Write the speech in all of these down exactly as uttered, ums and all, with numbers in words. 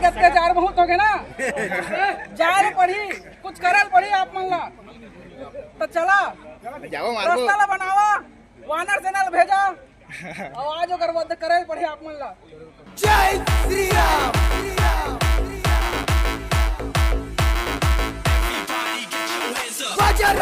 अत्याचार बहुत हो गए ना, जाए ल पड़ी, कुछ करे ल पड़ी आप मन ला। तो चला, जाओ मारबो। रास्ता ला बनावा, वानर सेना ल भेजा, और आज ओकर वध करे ल पड़ी आप मन ला। जय श्री राम। बजर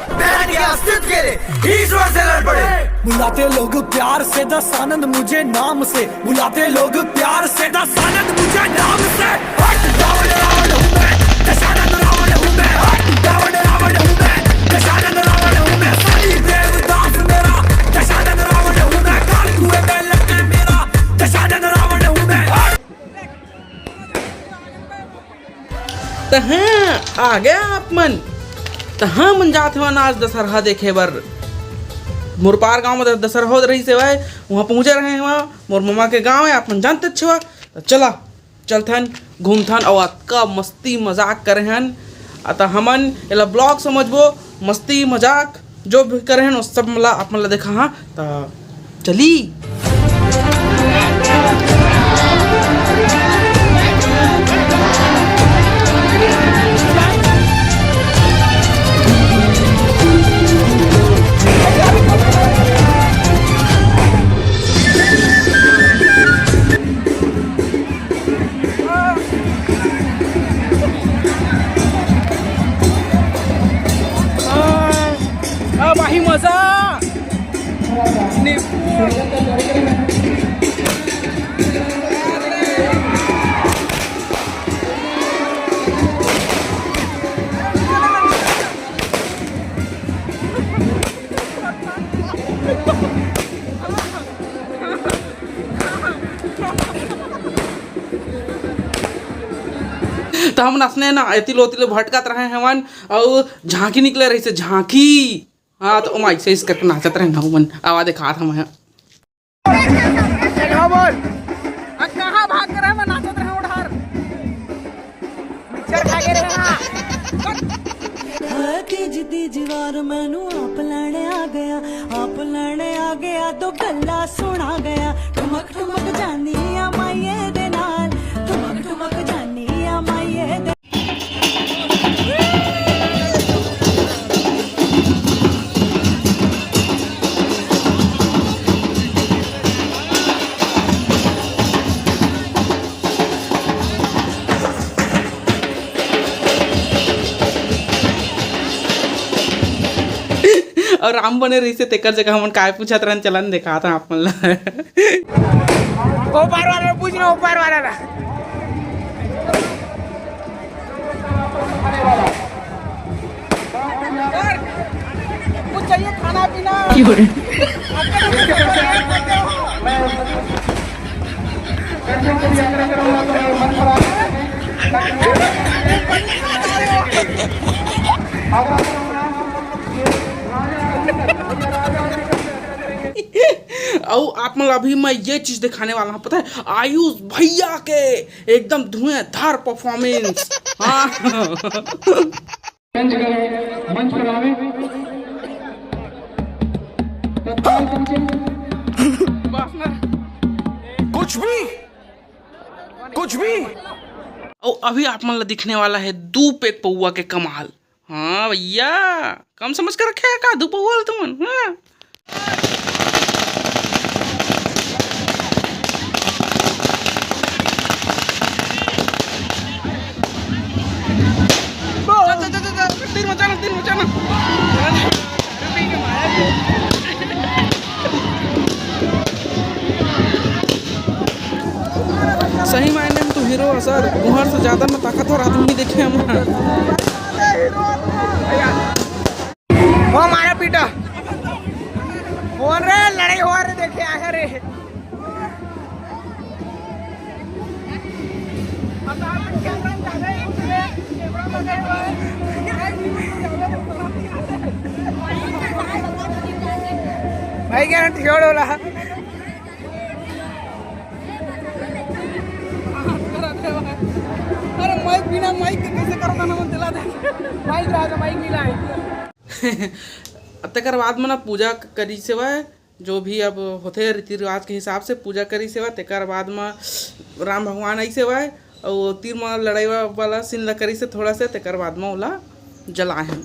पहन के अस्तित्व के लिए ईश्वर से लड़ पड़े। बुलाते लोग प्यार से दस आनंद मुझे नाम से, बुलाते लोग प्यार से दस आनंद मुझे नाम से। हट रावण रावण हूँ मैं, दशानंद रावण हूँ मैं। हट रावण रावण हूँ मैं, दशानंद रावण हूँ मैं। सनी देवदास मेरा, दशानंद रावण हूँ मैं। काल कुएं में लगे मेरा, दशानंद रावण हूँ मैं। हट। त हाँ, आ गया आप मन। त हाँ, मन जात हवन आज दशहरा देखे बर। मुरपार गांव में दशहरा होत रहिस हवय, वहाँ पहुँचे रहे हवन। मोर ममा के गांव है, आप मन जानत हव। त चला, चलथन, घूमथन, अउ अतका मस्ती मजाक करे हन। अ, त हमन एला vlog समझबो, मस्ती मजाक जो भी करे हन, वो सब मला आप मन ला देखा। हाँ, त चली। अब आही मजा। निपुण। त हमन असने ना एती ले ओती ले भटकत रहे हवन, अउ झांकी निकले रहिसे, झांकी। हाँ, त ओमा अइसे अइसे करके नाचत रहे ना हमन। आवा देखात हवं। अब कहाँ भाग के रहे, मैं नाचत रहे उधार। मिक्सचर खा के रहे ना। तीज तीज वार मैनू आप लैणे आ गया, आप लैणे आ गया, दो गल्ला सुना गया। ठुमक ठुमक जानी आ माइये दे नाल, ठुमक ठुमक जानी आ माइये दे। अउ राम बने रहिसे, तेकर जगह हमन काय पूछत रहन, चलन देखात हन आप मन ला। ऊपर वाला ला पूछ ना, ऊपर वाला ला। कुछ चाहिए खाना पीना? अउ आप मन ला अभी मैं ये चीज दिखाने वाला हूँ, पता है, आयुष भैया के एकदम धुआंधार परफॉर्मेंस। हाँ। मंच पर आवे। तत्काल पहुंचे। कुछ भी, कुछ भी। अउ अभी आप मन ला दिखने वाला है दू पेक पौवा के कमाल। हाँ भैया, कम समझ के रखे है का दू पौवा ला तुमन? हाँ। तीर मचाना, तीर मचाना। सही मायने में तो हीरो है सर, तुंहर से ज्यादा मैं ताकतवर आदमी नहीं देखे हम। वो मारा पीटा। कौन रे लड़ाई हो रे, देखे आया रे। भाई क्या ठियोड़ होला। अरे माइक बिना माइक के कैसे करता ना, मन दिला दे। माइक रहा तो माइक मिला है। तेकर बाद म ना पूजा करी सेवा, जो भी अब होथे रीति रिवाज के हिसाब से पूजा करी सेवा। तेकर बाद म राम भगवान आई सेवा, अउ तीर म लड़ाई वा-, वाला सीन ला करिस हे थोड़ा से, तेकर बाद म ओला जलाए हन।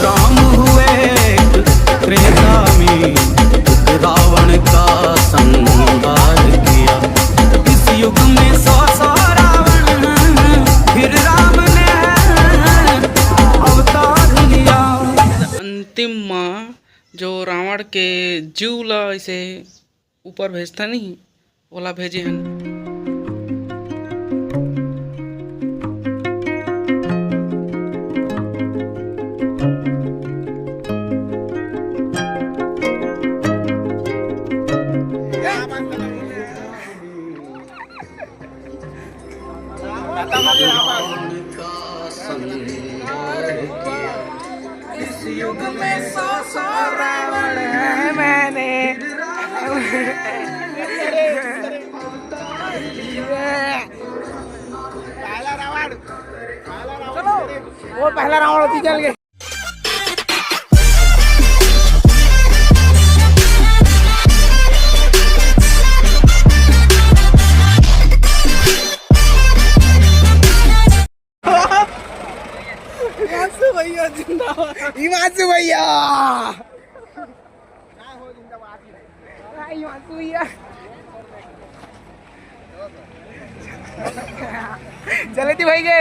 राम हुए त्रेता में, रावण का संहार किया। इस युग में सौ सौ रावण, फिर राम ने अवतार लिया। अंतिम म जो रावण के जीव ला ऐसे ऊपर भेजता नहीं, ओला भेजे हन। इस युग में सौ सौ रावण है मैंने। पहला रावण, चलो, वो पहला रावण होती चल गए। हिमांशु भैया जिंदाबाद। हिमांशु भैया। हिमांशु भैया। चले थी भाई के।